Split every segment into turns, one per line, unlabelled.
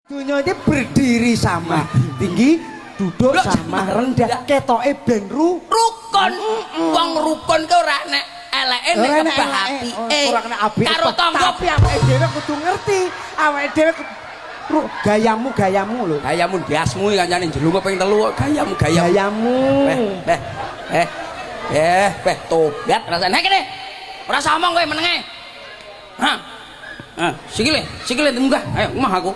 Dunia ini berdiri sama tinggi, duduk
Duduk
sama rendah. Ketoke ben
Rukun. Wong rukun ki ora nek eleke nek
Ora nek
kebah
eleke,
apike.
ora kena apike.
Karo tangga.
Tapi awake dhewe kudu ngerti. Awake dhewe gayamu gayamu lho.
Gayamu ndiasmu iki kancane jelungup ping telu kok gayamu gayamu.
Gayamu.
Eh, eh, eh. Eh, eh, tobat rasane kene. Ora usah omong kowe menenge. Hah. Ah, sikile, sikile munggah. Ayo, omah aku.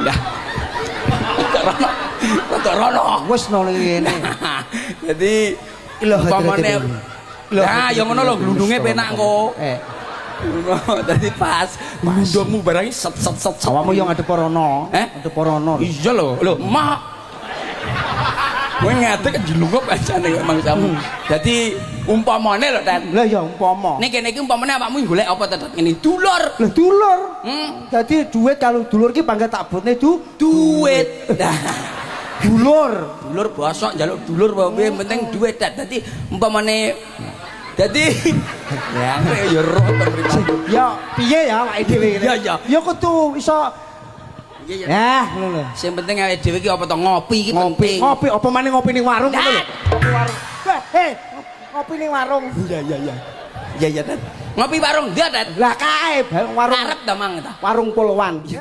Lah. Rono. Rada rono.
Wis no ngene.
Jadi
Lho,
umpamane Lah, ya ngono lho, glundunge penak engko.
Eh,
Ngono, dadi pas glundungmu barang iki set set set. Set.
Awakmu yo ngadep rono.
Eh?
Ngadep rono.
Iya lho, lho, mak. Kowe ngadeg jelungup ajane kok mangsamu. Dadi umpamane lho, Tet.
Lah ya umpama.
Nek kene iki umpamane awakmu golek apa, Tet? Ngene dulur.
Lah dulur. Dadi duit kalau dulur ki bangga tak butne du
Duit. Nah,
dulur.
Dulur bosok njaluk dulur apa piye penting duit, Tet. Dadi umpamane dadi ya kowe ya roh to mripatmu.
Ya piye ya awake dhewe ngene.
Iya, iya.
Ya kudu iso
Iya, iya.
ya ngono lho.
Sing penting awake dhewe iki apa to ngopi iki
Ngopi,
penting.
ngopi apa maneh ngopi ning warung ngono lho.
Tat.
Ngopi warung. Wah, eh, ngopi ning warung.
Iya, iya, iya. Iya, iya, Tet. Ngopi warung ndi, Tet?
Lah kae warung
Arep ta mang ta?
Warung Polwan.